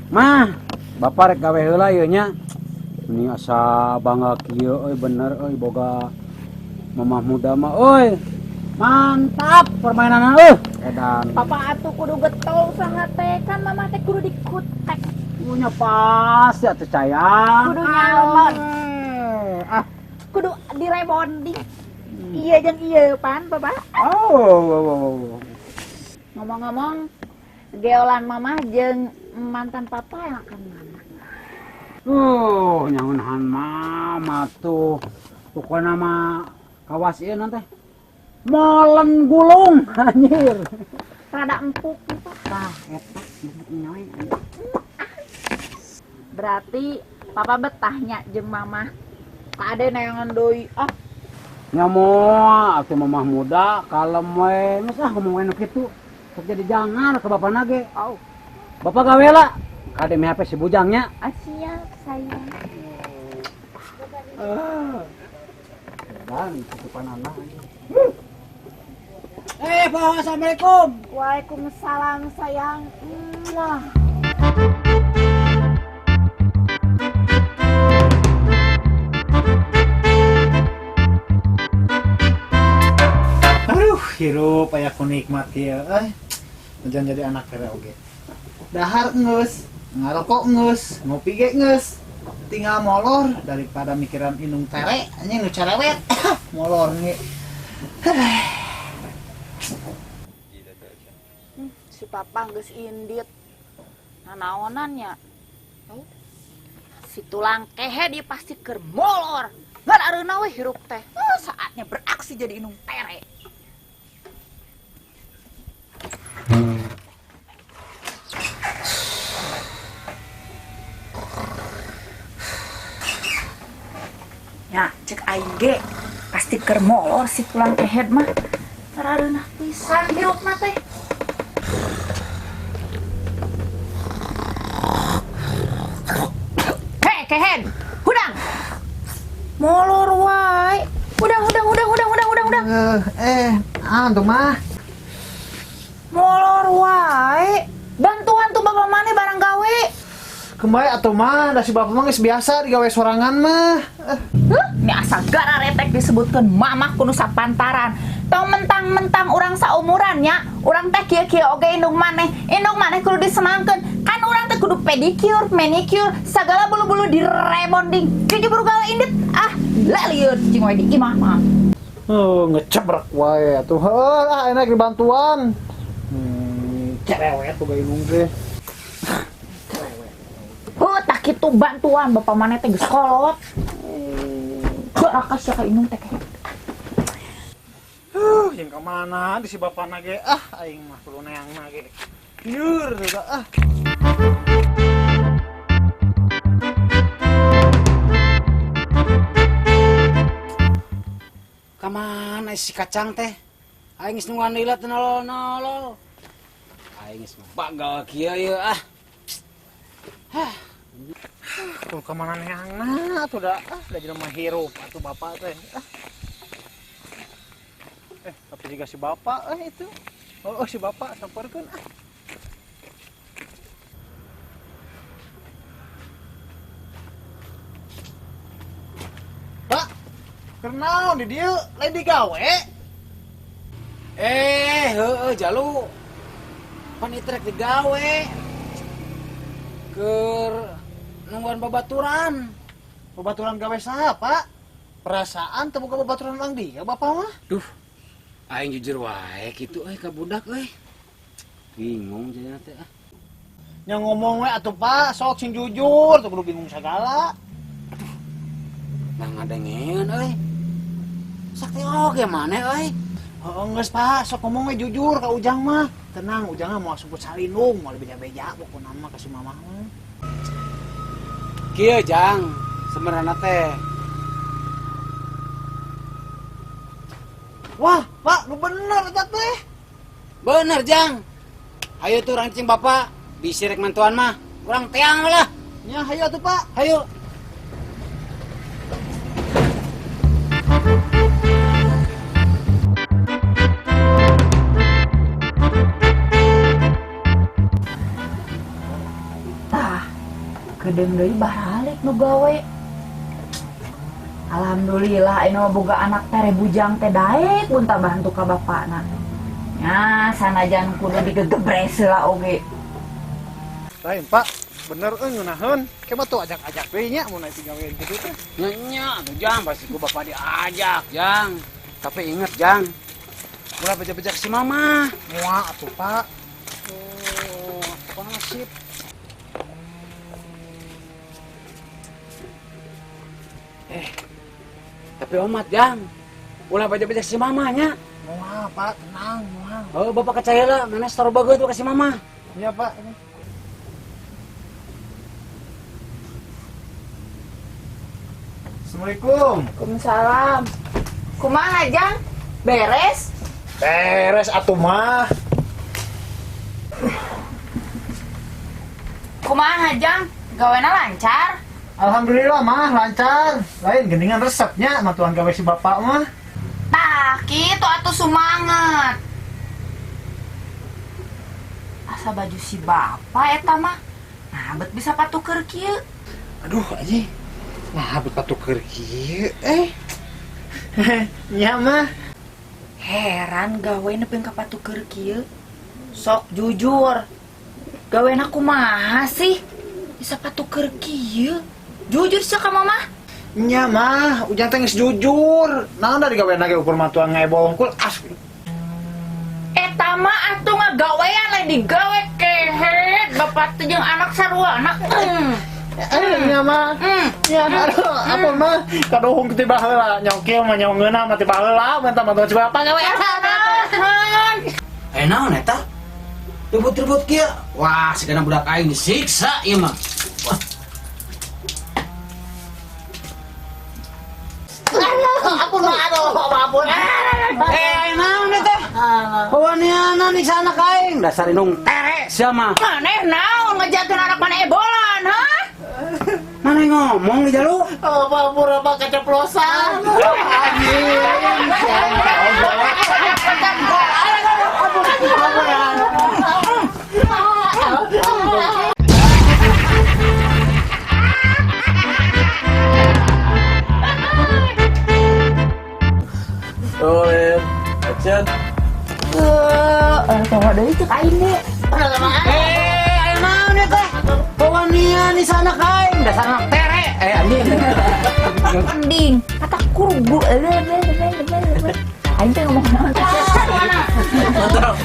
Mah, bapak rek gawe heula ieu nya. Ini asa bangga kieu euy, bener euy, boga mamah muda mah euy. Mantap permainan euy. Edan. Papa atuh kudu getol usaha teh, kan mamah teh kudu dikutek. Punya pas ya tuh sayang. Kudu nyalon. Ah. Kudu direbonding. Iya jeung iya pan papa. Oh. Ngomong-ngomong, geolan mamah jeung mantan papa yang akan mana? Nyangunahan mama tuh. Pokoknya mah kawas ieu nanti. Molen gulung anjir. Rada empuk gitu. Tah eta empuk nyoy. Berarti papa betahnya jeung mamah. Kade neangan deui ah. Nya moal atuh mamah muda kalem we. Geus ah ngomong anu kitu. Sok jadi jangan ke bapana ge. Oh. Bapak gawe lah. Kade meh HP si bujangnya. Ah, siap sayang. Dan tutupan anak. Pak, assalamualaikum. Waalaikumsalam sayang. Mwah. Aduh, hirup aya ku nikmat ieu euy. Jangan jadi anak tere oge. Dahar geus, ngarokok geus, ngopi ge geus. Tinggal molor daripada mikiran indung tere, anjing nu cerewet. Molor ge. Si papa geus indit. Nanaonan nya. Si tulang kehe dia pasti keur molor. Ngan areuna we hirup teh. Saatnya beraksi jadi indung tere. Ya, cek aing ge pasti keur molor si tulang kehed mah. Tarareunah pisan hirup mah teh. Hei, kehed, hudang. Molor wae. Hudang, hudang, hudang, hudang, hudang, hudang, hudang. Tuh mah. Molor wae. Bantuan tuh bapak maneh barang gawe. Kembali atuh mah, da si bapak mah geus biasa digawe sorangan mah. Huh? Ini asa gara retek disebutkeun mamah kudu sapantaran. Tong mentang-mentang urang saumuran nya, urang teh kieu-kieu oge indung maneh. Indung maneh kudu disenangkeun. Kan urang teh kudu pedicure, manicure, sagala bulu-bulu direbonding. Cucu buru gawe indit. Ah, lalieur cing wae di imah mah. Oh, ngecebrek wae atuh. Heuh, ah enak dibantuan. Cerewet boga indung teh. Heuh, tak kitu bantuan bapak maneh teh geus kolot. Barakas ya ka indung teh. Yang kemana di si bapana ge? Ah, aing mah kudu neangna ge. Lieur tuh dah, ah. Kamana si kacang teh? Aing geus nungguan lila teh nolol-nolol. Aing geus bagal kieu ieu ah. Hah. Kudu kamana neangna atuh dah, ah, da jelema hirup atuh bapak teh. Ah. Tapi juga si bapak itu. Oh, si bapak samperkeun ah. Pak, kenaon di dieu lain digawe? Heueuh jalu. Pan ieu rek digawe. Keur nungguan babaturan. Babaturan gawe saha, Pak? Perasaan teu boga babaturan urang dieu bapak mah. Duh. Aing jujur wae kitu euy ka budak euy. Bingung jadinya teh ah. Nya ngomong we atuh Pak, sok sing jujur, teu kudu bingung sagala. Aduh. Nah ngadengeun euy. Sakti oge maneh euy. Heeh geus Pak, sok ngomong we jujur ka Ujang mah. Tenang, Ujang mah moal sebut salindung, moal beja-beja pokona mah ka si mamah mah. Kieu Jang, sebenarna teh. Wah, Pak, lu bener eta teh. Bener, Jang. Hayu tuh urang cing bapak, bisi rek mantuan mah. Urang teang lah. Nya hayu atuh, Pak. Hayu. Kedeung deui baralik nu gawe. Alhamdulillah ayeuna mah boga anak tere bujang teh daek mun bantu ka bapakna. Nya sanajan kudu digegebres lah oge. Lain Pak, bener euy ngeunaheun. Ke mah tuh ajak-ajak we nya mun aya digawean kitu teh. Nya nya atuh Jang, pasti ku bapak diajak, Jang. Tapi inget, Jang. Ulah beja-beja si mama. Moal atuh Pak. Oh, apa sip. Tapi omat, Jang. Ulah beja-beja si mamanya. Moal Pak, tenang, moal. Oh, bapak kecaya lah, mana store bagus tuh kasih mama. Iya Pak. Assalamualaikum. Waalaikumsalam. Kumaha Jang? Beres? Beres atuh mah. Kumaha Jang? Gawena lancar? Alhamdulillah mah lancar. Lain geningan resepnya matuan gawe si bapak mah. Tah, kitu atuh sumanget. Asa baju si bapak eta mah. Nah, bet bisa patuker kieu. Aduh, anjing. Nah, bet patuker kieu eh. Nya mah. Heran gawe nepi ka patuker kieu. Sok jujur. Gawena kumaha sih? Bisa patuker kieu. Jujur sih ka mama. Nya mah, ujang teh geus jujur. Naon dari gawena ge ukur matuan ngaebol unggul as. Eta mah atuh ngagawean lain digawe kehet. Bapak teh jeung anak sarua anak. Nya mah. Nya aduh, apa mah kaduhung ti baheula nyokieu mah nyongeuna mah ti baheula mantap matuan si bapak gawe. Naon eta? Ribut-ribut kieu. Wah, sigana budak aing disiksa ieu mah. Wah. Ampun, aduh, ampun. Naon eta? Pawaniana nyiksa anak aing, dasar indung tere sia mah. Maneh naon ngejatuhin anak maneh ebolan, ha? Maneh ngomong di jalu? Oh, ampun, apa keceplosan. Anjing. Oh, action. Tunggu deui cek aing ge. Ayo naon ieu teh? Pawanian nyiksa anak aing, dasar anak tere. Anjing. Mending kata kurbu. Aing teh ngomong naon? Mana? Mantap.